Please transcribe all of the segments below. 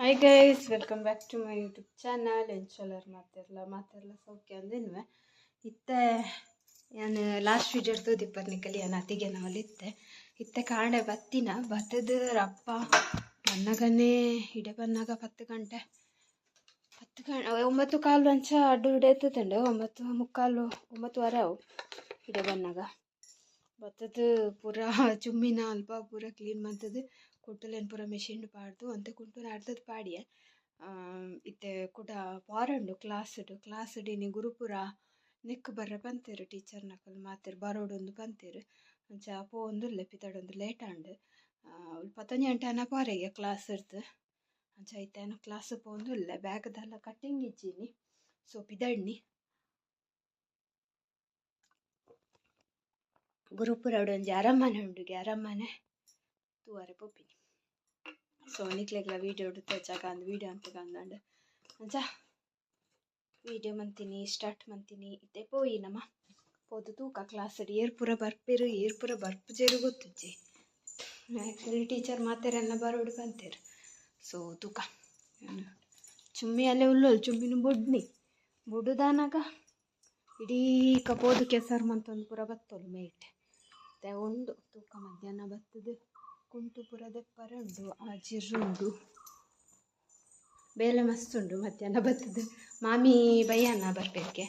Hi guys, welcome back to my YouTube channel. ಎಂಚಲರ್ ಮಾತೆರ್ಲ? ಮಾತೆರ್ಲ ಸೌಖ್ಯ ಅಂದಿನ್ವೆ. ಇತ್ತೆ ಯಾನ್ ಲಾಸ್ಟ್ ವೀಡಿಯೋ ತೂದಿಪ್ಪರ್ ನಿಕಲಿ, ಯಾನ್ ಅತಿಗೆ ನಾವಲ್ಲಿ ಇತ್ತೆ ಇತ್ತೆ ಕಾಂಡೆ ಬತ್ತಿನ ಬತ್ತದ ರಪ್ಪ ಬನ್ನಗನೇ ಇಡೆ ಬನ್ನಾಗ 10 ಗಂಟೆ, 10 ಗಂಟೆ 9:15 ಅಂಚ ಅಡ್ಡು ಇಡೆ ಎತ್ತುಂಡು. 9:45, 9:30 ಅವು ಇಡೆ ಬನ್ನಾಗ. ಬತ್ತದ ಪೂರ ಚುಮ್ಮಿನ ಅಲ್ಪ ಪೂರ ಕ್ಲೀನ್ ಮಂತದು, ಕುಟ್ಟುಲೆನ್ ಪೂರ ಮೆಷಿನ್ ಪಾಡ್ದು ಒಂತೆ ಕುಂಟುನ ಅರ್ಧದ ಪಾಡಿಯೆ. ಇತ್ತೆ ಕುಡ ಪೋರಂಡು ಕ್ಲಾಸ್ಡ್. ಕ್ಲಾಸ್ಡ್ ಇನಿ ಗುರುಪುರ ನೆಕ್ಕ್ ಬರ್ರೆ ಪಂತೆರ್. ಟೀಚರ್ ನಕುಲು ಮಾತೆರ್ ಬರೋಡೊಂದು ಪಂತೆರ್. ಅಂಚ ಪೋವೊಂದುಲ್ಲೆ. ಪಿದಡೊಂದು ಲೇಟ್ ಆಂಡ್. 11 ಗಂಟೆ ಆನ ಪೋರೆಗೆ ಕ್ಲಾಸ್ ಇರ್ದು. ಅಂಚ ಇತ್ತೆ ಯಾನ್ ಕ್ಲಾಸ್ ಪೋವೊಂದುಲ್ಲೆ. ಬ್ಯಾಗ್ದೆಲ್ಲ ಕಟ್ಟಿಂಗ್ ಇಜ್ಜಿನಿ. ಸೊ ಪಿದಡ್ನಿ. ಗುರುಪುರಡ್ ಒಂಜಿ ಅರಮನೆ ಉಂಡುಗೆ, ಅರಮನೆ ತೂವರೆ ಪೋಪಿನಿ. ಸೊ ನಿಕ್ಲೆಗ್ಲ ವೀಡಿಯೋ ತೋಜಾಗ ಅಂದ್ ವೀಡಿಯೋ ಅಂತ ಅಂದಂಡು ಅಂಚ ವೀಡಿಯೋ ಮಂತೀನಿ, ಸ್ಟಾರ್ಟ್ ಮಂತೀನಿ. ಇತ್ತೆ ಪೋಯಿ ನಮ. ಪೋದು ತೂಕ ಕ್ಲಾಸ್ ಏರ್ ಪೂರ ಬರ್ಪೆರು, ಏರ್ ಪೂರ ಬರ್ಪುಜೆರು ಗೊತ್ತುಜ್ಜಿ. ಆ್ಯಕ್ಚುಲಿ ಟೀಚರ್ ಮಾತೆರೆಲ್ಲ ಬರೋಡು ಪಂತೆರ್. ಸೊ ತೂಕ. ಚುಮ್ಮಿ ಅಲ್ಲೇ ಉಲ್ಲೋಲ್. ಚುಮ್ಮಿನ ಬುಡ್ನಿ ಬುಡುದಾನಾಗ ಇಡೀ ಪೋದು ಕೆಸರು ಮಂತೊಂದು ಪೂರ ಬತ್ತೊಲು ಮೇಟ್. ಮತ್ತೆ ಉಂಡು ತೂಕ. ಮಧ್ಯಾಹ್ನ ಬತ್ತದು ಕುಂಟು ಪೂರ ದೆಪ್ಪರೆ ಉಂಡು, ಆ ಉಂಡು, ಬೇಲೆ ಮಸ್ತ್ ಉಂಡು. ಮಧ್ಯಾಹ್ನ ಬತ್ತದು ಮಾಮಿ ಬಯ್ಯನ್ನ ಬರ್ಬೇಕೆ.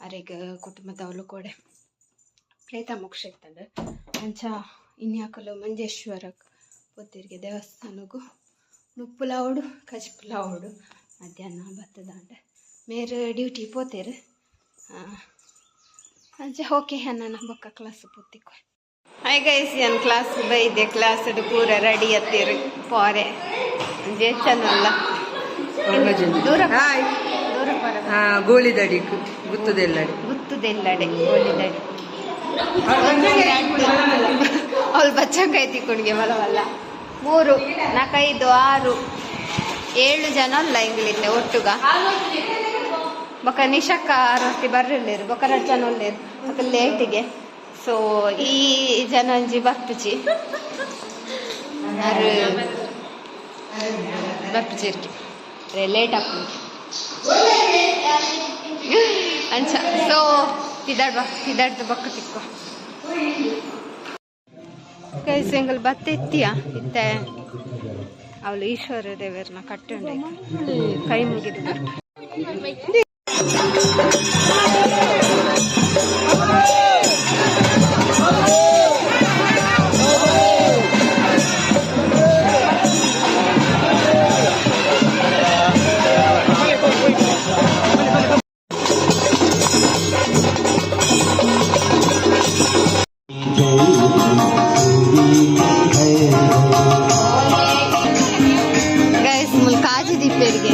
ಅರೆಗ್ ಕುಟುಂಬದವಳು ಕೊಡೆ ಪ್ರೇತ ಮೋಕ್ಷ ಇತ್ತಂಡು. ಅಂಚ ಇನ್ಯಾಕಲು ಮಂಜೇಶ್ವರ ಪೋತಿರಿಗೆ ದೇವಸ್ಥಾನಗು. ನುಪ್ಪುಲಾವಡು ಕಜ್ಪುಲಾವಡು ಮಧ್ಯಾಹ್ನ ಬತ್ತದಾಂಡ. ಮೇರ್ ಡ್ಯೂಟಿ ಪೋತೇರು. ಅಂಚ ಓಕೆ, ಅನ್ನ ಬೊಕ್ಕ ಕ್ಲಾಸ್ ಪೋತಿಕ್ಕು. ಹಾಯ್ ಗೈಸ್, ಯಾನ್ ಕ್ಲಾಸ್ ಬೈದೆ. ಕ್ಲಾಸ್ ಪೂರ ರೆಡಿ ಅತ್ತೀರು ಪೋರೆ. ಚನ್ನಲ್ಲ ದೂರ. ಹಾಯ್. ದೂರ ಪರ. ಗೋಳಿದಡಿ, ಗುತ್ತದೆಲ್ಲಡೆ. ಗುತ್ತದೆಲ್ಲಡೆ ಗೋಳಿದಡಿ. ಅವಳು ಬಚ್ಚಂಕಾಯಿ ತಿಕ್ಕೊಂಡಿಗೆ ಬಲವಲ್ಲ. ಮೂರು, ನಾಲ್ಕು, ಐದು, ಆರು, ಏಳು ಜನ ಅಲ್ಲ ಇಂಗ್ಲಿತ್ತೆ ಒಟ್ಟುಗ. ಬೊಕ ನಿಶಕ್ಕ ಆರೊಟ್ಟಿ ಬರ್ರಿಲ್ಲೇರು. ಬೊಕ ರಡ್ಡ್ ಜನ ಉಲ್ಲೇರು ಬೊಕ ಲೇಟಿಗೆ. ಸೊ ಈ ಜನ ಒಂಜಿ ಬರ್ಪುಜಿ, ಆರು ಬರ್ಪುಜಿರ್ಗೆ ಲೇಟ್ ಆಪುಂಡು ಅಂಚ. ಸೊ ಪಿದಾಡ್ ಬಾ, ಪಿದಾಡ್ದು ಬೊಕ್ಕ ತಿಕ್ಕೋ. ಗೈಸ್, ಎಂಗಲ್ ಬತ್ತ ಎತ್ತಿಯ. ಇತ್ತೆ ಅವಳು ಈಶ್ವರ ದೇವರನ್ನ ಕಟ್ಟುಂಡೆ ಕೈ ಮುಗಿದು. ಗೈಸ್, ಮುಲ್ ಕಾಜಿ ದೀಪೇರಿಗೆ.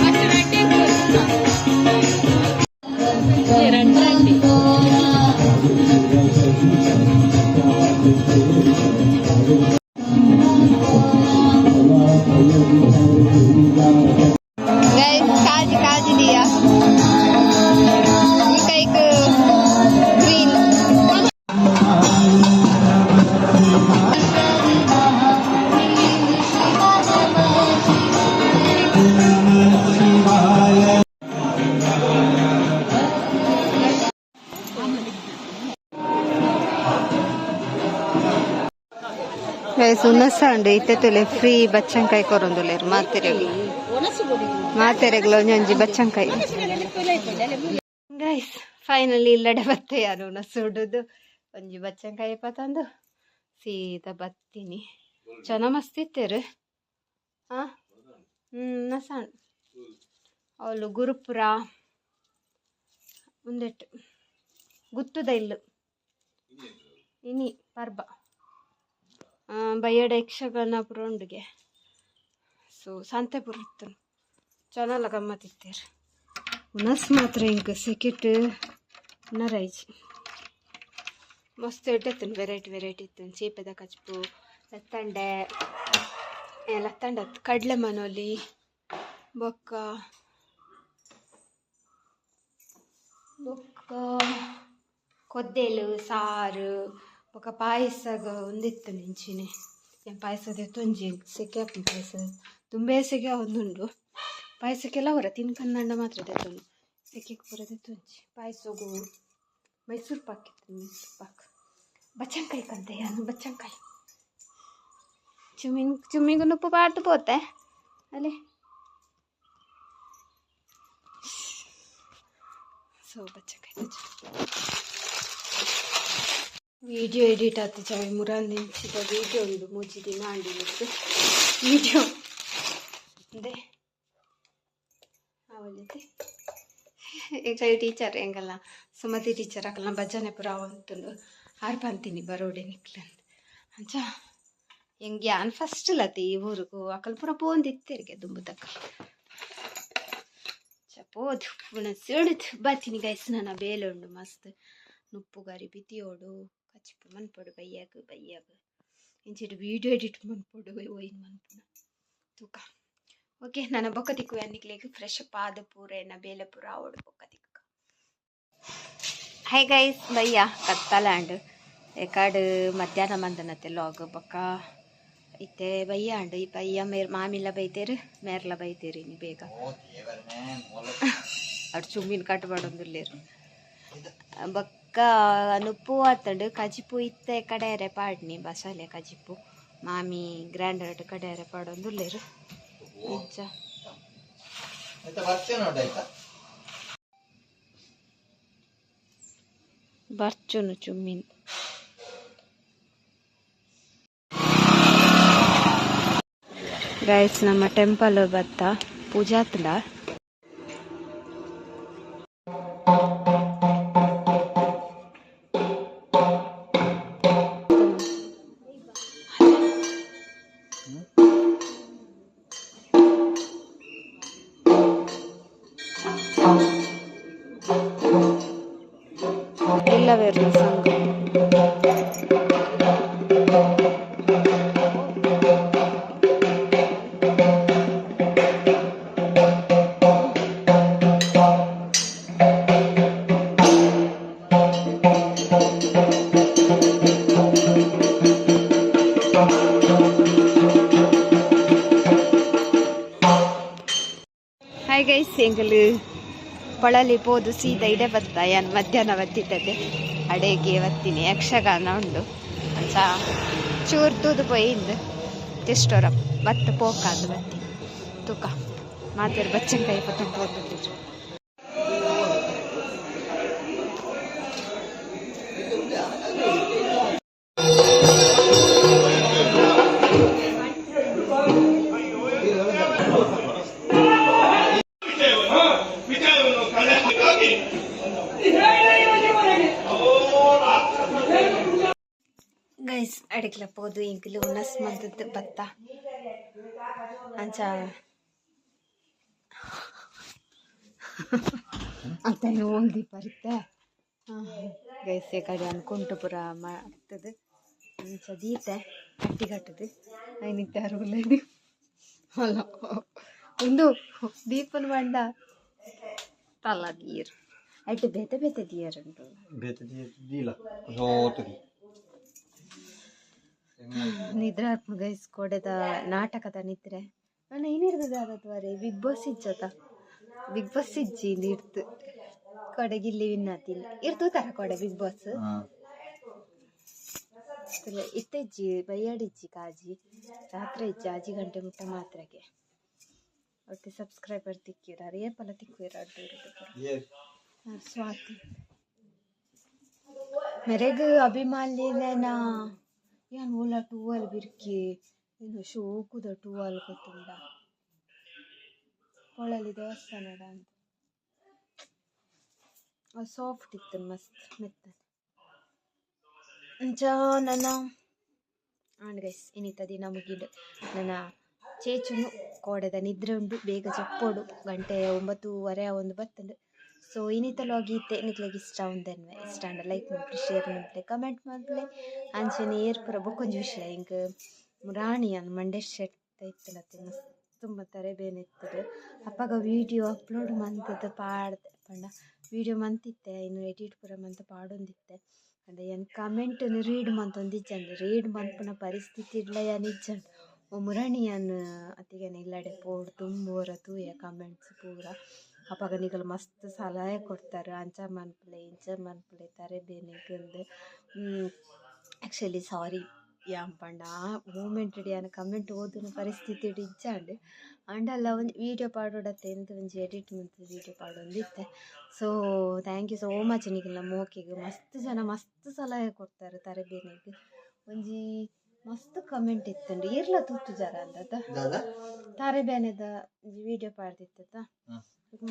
ಗೈಸ್, ಕಾಜಿ ಕಾಜಿ ದಿಯಾ. ಈ ಕೈಕ್ ಗ್ರೀನ್. ಗೈಸ್, ಉನಸಾಂಡ್. ಇತ್ತೆ ತುಲೆ, ಫ್ರೀ ಬಚ್ಚಂಕಾಯಿ ಕೊರೊಂದುಲ್ಲೆರ್ ಮಾತೆರೆಗ್ಲ. ಮಾತೆರೆಗ್ಲ ಒಂಜೊಂಜಿ ಬಚ್ಚಂಕಾಯಿ. ಗೈಸ್, ಫೈನಲಿ ಇಲ್ಲಡೆ ಬತ್ತೆ ಯಾರು ಉನಸುಡುದು. ಒಂಜಿ ಬಚ್ಚಂಕಾಯಿ ಪತಂದು ಸೀದಾ ಬತ್ತೀನಿ. ಜನ ಮಸ್ತ್ ಇತ್ತೆರ್. ಹಾ ನಸಾಂಡ್. ಅವಳು ಗುರುಪುರ ಉಂದೆಟ್ ಗುತ್ತುದ ಇಲ್ಲು. ಇನಿ ಪರ್ಬ ಬಯ್ಯಡ ಯಕ್ಷಗಾನ ಪೂರ ಉಂಡುಗೆ. ಸೊ ಸಂತೆಪುರ ಇತ್ತು. ಜನ ಗಮ್ಮತ್ ಇತ್ತೇರು. ಉನಸ್ ಮಾತ್ರ ಇಂಕ್ ಸೆಕೆಟ್ ಉನರೈಜಿ. ಮಸ್ತ್ ಎಡ್ಡೆ ವೆರೈಟಿ ವೆರೈಟಿ ಇತ್ತು. ಚೀಪೆದ ಕಚ್ಪು, ಲತ್ತಂಡೆ, ಲತ್ತಂಡೆ ಕಡಲೆ ಮನೋಲಿ, ಬೊಕ್ಕ ಬೊಕ್ಕ ಕೊದ್ದೆಲು ಸಾರು, ಬೊಕ್ಕ ಪಾಯಸಗ ಒಂದಿತ್ತು. ಇಂಚಿನೆ ಪಾಯಸ ತೊಂಜಿ ಸೆಕೆ ಆಪುಂಡು ಪಾಯಸ. ದುಂಬೆ ಸೆಗೆ ಒಂದುಂಡು ಪಾಯಸಕ್ಕೆಲ್ಲ ಹೊರ ತಿನ್ಕಂದಂಡ ಮಾತ್ರ ದೆತ್ತೊಂಡು ಸೆಕೆಗೆ ಪೂರ ದೆತ್ತೊಂಜಿ ಪಾಯಸಗು ಮೈಸೂರು ಪಾಕ್ ಇತ್ತು ಮೈಸೂರು ಪಾಕ್ ಬಚ್ಚಂಕಾಯಿ ಕಂತೆ ಯಾನು ಬಚ್ಚಂಕಾಯಿ ಚುಮ್ಮಿನ್ ಚುಮ್ಮಿಗೂ ನುಪ್ಪು ಪಾಡ್ದು ಪೋತೆ ಅಲ್ಲೇ. ಸೊ ಬಚ್ಚಂಕಾಯಿ ವಿಡಿಯೋ ಎಡಿಟ್ ಆತು ಚಾವಿ ಮುರಾನ್ ನಿಂಚಿದ ವಿಡಿಯೋ ಉಂಡು ಮೂಜಿ ದಿನ ಆಂಡಿನತ್ತು ವಿಡಿಯೋ ಅದೇ ಆವಲ್ಲಿದೆ. ಈಗ ಟೀಚರ್ ಎಂಗಲ್ಲ ಸುಮತಿ ಟೀಚರ್ ಅಕಲ್ನ ಭಜನೆ ಪೂರ ಆವೊಂತುಂಡು ಆರ್ ಪಂತೀನಿ ಬರೋಡೆ ನಿಕ್ಲಂದ್ ಅಂಚ ಎಂಗ್ ಯಾನ್ ಫಸ್ಟ್ ಲತಿ ಈ ಊರುಗು ಅಕಲ್ ಪೂರ ಪೋಂದಿತ್ತೆರ್ಗೆ ದುಂಬು ತಕ್ಕ ಪೋದು ಪುನಃ ಸಿಡಿದು ಬತ್ತೀನಿ ಗೈಸ್. ನನ್ನ ಬೇಲೆ ಉಂಡು ಮಸ್ತ್ ನುಪ್ಪು ಗರಿ ಬಿತಿಯೋಡು ಕಚಿಪು ಮನ್ಪೊಡು ಬಯ್ಯಾಗ ಬಯ್ಯಾಗ ಇಂಚಿಡ್ ವೀಡಿಯೋ ಎಡಿಟ್ ಮನ್ಪೊಡು ಒಯ್ನ್ ಮನ್ಪುನ ತೂಕ. ಓಕೆ ನನ್ನ ಬೊಕ್ಕ ತಿಕ್ಕುವೆ ನಿಕ್ಲೆಗ್ ಫ್ರೆಶ್ ಅಪ್ ಆದ್ ಪೂರ ಎನ್ನ ಬೇಲೆ ಪೂರ ಆವೊಡು ಬೊಕ್ಕ ತಿಕ್ಕ. ಹಾಯ್ ಗೈಸ್, ಬಯ್ಯ ಕತ್ತಲಾಂಡ್ ಏಕಾಡ್ ಮಧ್ಯಾಹ್ನ ಮಂದನತೆ ಲಾಗ್ ಬೊಕ್ಕ ಇತ್ತೆ ಬಯ್ಯ ಆಂಡ್. ಈ ಬಯ್ಯ ಮೇರ್ ಮಾಮಿಲ ಬೈತೇರು ಮೇರ್ಲ ಬೈತೇರು ಇನಿ ಬೇಗ ಅಡ್ ಚುಮ್ಮಿನ ಕಟ್ ಮಾಡೊಂದುಲ್ಲೆರ್ ಬೊಕ್ಕ ನುಪ್ಪು ಆತಂಡ್ ಕಜಿಪು ಇತ್ತೆ ಕಡೆಯರೆ ಪಾಡ್ನಿ ಬಸಾಲೆ ಕಜಿಪು ಮಾಮಿ ಗ್ರ್ಯಾಂಡರ್ಡ್ ಕಡೆಯರೆ ಪಾಡೊಂದುಲ್ಲೆರ್ ಅಂಚ ಬರ್ಚುನು ಚುಮ್ಮಿನ್. ಗೈಸ್ ನಮ್ಮ ಟೆಂಪಲ್ ಬತ್ತ ಪೂಜಾತ್ಂಡ. ಇಲ್ಲವೇರ್ನ ಸಂಘ. ಹಾಯ್ ಗೈಸ್, ಎಂಗಲು ಪೊಳಲಿ ಪೋದು ಸೀದಾ ಇಡೆ ಬತ್ತ. ಯಾನ್ ಮಧ್ಯಾಹ್ನ ಬತ್ತಿದ್ದದೆ ಅಡೆಗೆ ಬತ್ತೀನಿ ಯಕ್ಷಗಾನ ಉಂಡು ಅಂಚ ಚೂರು ತೂದು ಪೋಯಿಂದು ತಿಷ್ಟೋರ ಬತ್ತ ಪೋಕಾಂದು ಬತ್ತಿ ತೂಕ ಮಾತೆರ್ ಬಚ್ಚಂಕಾಯಿ ಪತ್ತೊಂದು ಪೋತುಂಡು. ಗೈಸ್, ಅಡಿಕ್ಲ ಪೋದು ಎಂಕುಲು ಉನಸ್ ಮಂತದ್ದು ಬತ್ತ ಅಂಚ ಅಂತ ಓಲ್ದಿ ಪರಿತ್ತೆ ಗೈಸ್. ಕಡೆ ಅನ್ಕೊಂಟು ಪೂರ ಮಾಡ್ತದೆ ಅಂಚ ದೀತೆ ಅಟ್ಟಿ ಕಟ್ಟದು ಐನಿತ್ತೆ ಅರುಗುಲ್ಲ ಅಲ್ಲ ಉಂದು ದೀಪನ ಬಂಡ ತಲ್ಲ ನೀರು ಐಟ್ ಬೇತೆ ಬೇತೆ ದಿಯರ್ ಉಂಟು. ಬೇತೆ ದೀಲ ಸೋತದಿ. ನಿದ್ರೆ ಆತ್ಮ ಗೈಸ್, ಕೋಡೆದ ನಾಟಕದ ನಿದ್ರೆ. ನಾನು ಏನಿರ್ತದೆ ಆದತ್ವಾರೆ ಬಿಗ್ ಬಾಸ್ ಇಜ್ಜತ ಬಿಗ್ ಬಾಸ್ ಇಜ್ಜಿ ಇಂದು ಇರ್ತು ಕೊಡೆಗೆ ಇಲ್ಲಿ ವಿನ್ನಾತಿಲ್ಲ ಇರ್ತು ತರ ಕೊಡೆ ಬಿಗ್ ಬಾಸ್ ಇತ್ತೆಜ್ಜಿ ಬಯ್ಯಾಡಿಜ್ಜಿ ಕಾಜಿ ರಾತ್ರಿ ಇಜ್ಜಿ ಆಜಿ ಗಂಟೆ ಮುಟ್ಟ ಮಾತ್ರಕ್ಕೆ ಒಟ್ಟು ಸಬ್ಸ್ಕ್ರೈಬರ್ ತಿಕ್ಕಿರಾರು ಏಪಲ ತಿಕ್ಕುವಿರ ಅಡ್ಡು ಸ್ವಾತಿ ಮೆರೆಗ್ ಅಭಿಮಾನಿಲೇನಾ ಯಾನ್ ಓಲ ಟೂವಲ್ ಬಿರ್ಕಿ ಇನ್ನು ಶೋಕುದ ಟೂವಲ್ ಗೊತ್ತುಂಡ ಪೊಳಲಿ ದೇವಸ್ಥಾನದ ಅಂತ ಅದು ಸಾಫ್ಟ್ ಇತ್ತು ಮಸ್ತ್ ಮೆತ್ತನೆ ಅಂಚ ನನ್ನ ಆಂಡ್ ಗೈಸ್ ಇನ್ನಿತ್ತ ದಿನ ಮುಗಿಂಡು. ನನ್ನ ಚೇಚುನು ಕೋಡೆದ ನಿದ್ರೆ ಉಂಡು ಬೇಗ ಜಪ್ಪೋಡು ಗಂಟೆ 9:30 ಒಂದು ಬತ್ತಂಡು. ಸೊ ಇನ್ನಿತ್ತ ಲಾಗ್ ಇತ್ತೆ. ನಿಕ್ಲೆಗ್ ಇಷ್ಟ ಉಂದೆನ್ವೆ ಇಷ್ಟ ಆಂಡ ಲೈಕ್ ಮಲ್ಪುಲೆ, ಶೇರ್ ಮಲ್ಪುಲೆ, ಕಮೆಂಟ್ ಮಲ್ಪುಲೆ. ಅಂಚನೆ ಏರ್ ಪೂರ ಬೊಕ್ಕೊಂಜಿ ವಿಷಯ, ಎಂಕ್ ರಾಣಿ ಅನ್ ಮಂಡೆ ಶೆಟ್ ಇತ್ತಲತ್ತೆ ಮಸ್ತ್ ತುಂಬ ತರೆ ಬೇನೆ ಇತ್ತದು. ಅಪಗ ವೀಡಿಯೋ ಅಪ್ಲೋಡ್ ಮಂತದ ಪಾಡ್ದೆ ಪಂಡ ವೀಡಿಯೋ ಮಂತಿತ್ತೆ ಇನ್ನು ಎಡಿಟ್ ಪೂರ ಮಂತ್ ಪಾಡೊಂದಿತ್ತೆ. ಅಂಡ ಯಾನ್ ಕಮೆಂಟ್ನ್ ರೀಡ್ ಮಂತೊಂದಿಜ್ಜಂಡ್ ರೀಡ್ ಮನ್ಪುನ ಪರಿಸ್ಥಿತಿ ಇಡ್ಲ ಯಾನ್ ಇಜ್ಜಂಡ್. ಓ ಮುರಣಿಯನ್ ಅತಿಗೆನ ಇಲ್ಲಡೆ ಪೋಡು ದುಂಬು ಒರ ತೂಯ ಕಮೆಂಟ್ಸ್ ಪೂರ. ಅಪಗ ನಿಕುಲು ಮಸ್ತ್ ಸಲಹೆ ಕೊಡ್ತಾರೆ, ಅಂಚ ಮನ್ಪುಲೆ ಇಂಚ ಮನ್ಪುಲೆ ತರೆ ಬೇನೆಗ್. ಆ್ಯಕ್ಚುಲಿ ಸಾರಿ ಯಾನ್ ಪಂಡ ಆ ಮೂಮೆಂಟ್ ಯಾನ್ ಕಮೆಂಟ್ ಓದುನ ಪರಿಸ್ಥಿತಿ ಇಜ್ಜಾಂಡ್. ಆಂಡಲ ಒಂಜಿ ವೀಡಿಯೋ ಪಾಡೊಡತ್ತೆ ಎಂತ ಒಂಜಿ ಎಡಿಟ್ ಮಂತ್ ವೀಡಿಯೋ ಪಾಡೊಂದಿತ್ತೆ. So thank you so much ನಿಕಲ್ನ ಮೋಕೆಗ್. ಮಸ್ತ್ ಜನ ಮಸ್ತ್ ಸಲಹೆ ಕೊಡ್ತಾರೆ ತರೆ ಬೇನೆಗ್. ಒಂಜಿ ಮಸ್ತ್ ಕಮೆಂಟ್ ಇತ್ತುಂಡು. ಈರ್ಲ ತೂತುಜಾರ ಅಂದತ? ದಾದಾ? ತಾರೆ ಬೇನೆದ ಒಂಜಿ ವೀಡಿಯೋ ಪಾಡ್ದಿತ್ತ.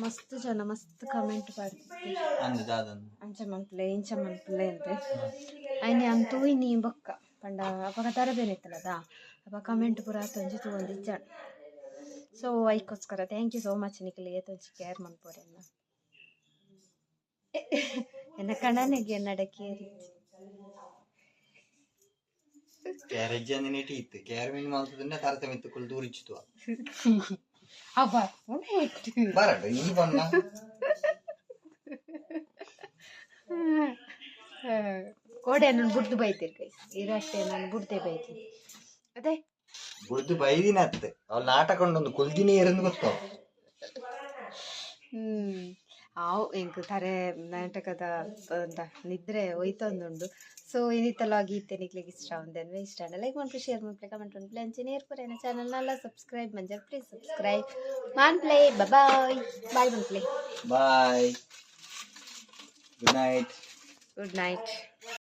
ಮಸ್ತ್ ಜನ ಮಸ್ತ್ ಕಮೆಂಟ್ ಪಾಡ್ದಿತ್ತು. ಅಂದ್ ದಾದಂದ್? ಅಂಚ ಮನ್ಪುಲೆ ಇಂಚ ಮನ್ಪುಲೆ ಅಂತೆ. ಐನೆ ಯಾನ್ ತೂಯಿನಿ ಬೊಕ್ಕ ಪಂಡ ಅಪಗ ತರೆ ಬೇನೆ ಇತ್ತಲ್ಲದ, ಅಪ ಕಮೆಂಟ್ ಪೂರ ಆತೊಂಜಿ ತೂವೊಂದಿಜ್ಜಾಂಡ್. ಸೊ ಐಕೋಸ್ಕರ thank you so much ನಿಕುಲು ಏತೊಂಜಿ ಕೇರ್ ಮನ್ಪುರೆನ್ನ. ಎನ್ನ ಕಣನೆಗೆ ಎನ್ನಡ ಕೇರಿಜ್ಜಿ. ಕ್ಯಾರೇಜ್ ಅಂದಿನ ಇತ್ತು. ಕ್ಯಾರ ಮೀನು ಮಾಲ್ತದನ್ನ ತರತ ಮಿತ್ತು ಕುಲ್ ದೂರಿಚ್ತು. ಅವ ಬರಡು ಈ ಬಣ್ಣ. ಕೋಡೆ ನಾನು ಬುಡ್ದು ಬೈತೀರಿ ಗೈಸ್. ಇರಷ್ಟೇ ನಾನು ಬುಡ್ದೆ ಬೈತೀನಿ ಅದೇ. ಬುಡ್ದು ಬೈದಿನ ಅತ್ತೆ ಅವ್ಳು ನಾಟಕ ಉಂಡೊಂದು ಕುಲ್ದಿನೇ ಇರಂದು ಗೊತ್ತೋ. ಆವು ಎಂಕ್ ತರೆ ನಾಟಕದ ಅಂತ ನಿದ್ರೆ ಹೋಯ್ತೊಂದುಂಡು. ಸೊ ಏನಿತ್ತಲ್ಲ ಗೀತೆ ನಿಕ್ಲೆಗ್ ಇಷ್ಟ ಒಂದೇನ್ವೆ ಇಷ್ಟ ಆಂಡ ಲೈಕ್ ಮನ್ಪುಲೆ, ಶೇರ್ ಮನ್ಪುಲೆ, ಕಮೆಂಟ್ ಮನ್ಪುಲೆ. ಅಂಚೆನೆ ಏರ್ಪುರೇನ ಚಾನಲ್ ನಲ್ಲ ಸಬ್ಸ್ಕ್ರೈಬ್ ಮಂಜರ್ ಪ್ಲೀಸ್ ಸಬ್ಸ್ಕ್ರೈಬ್ ಮಾನ್ಪ್ಲೆ. ಬಾಯ್ ಬಾಯ್ ಮನ್ಪ್ಲೆ. Bye, good night. Good night.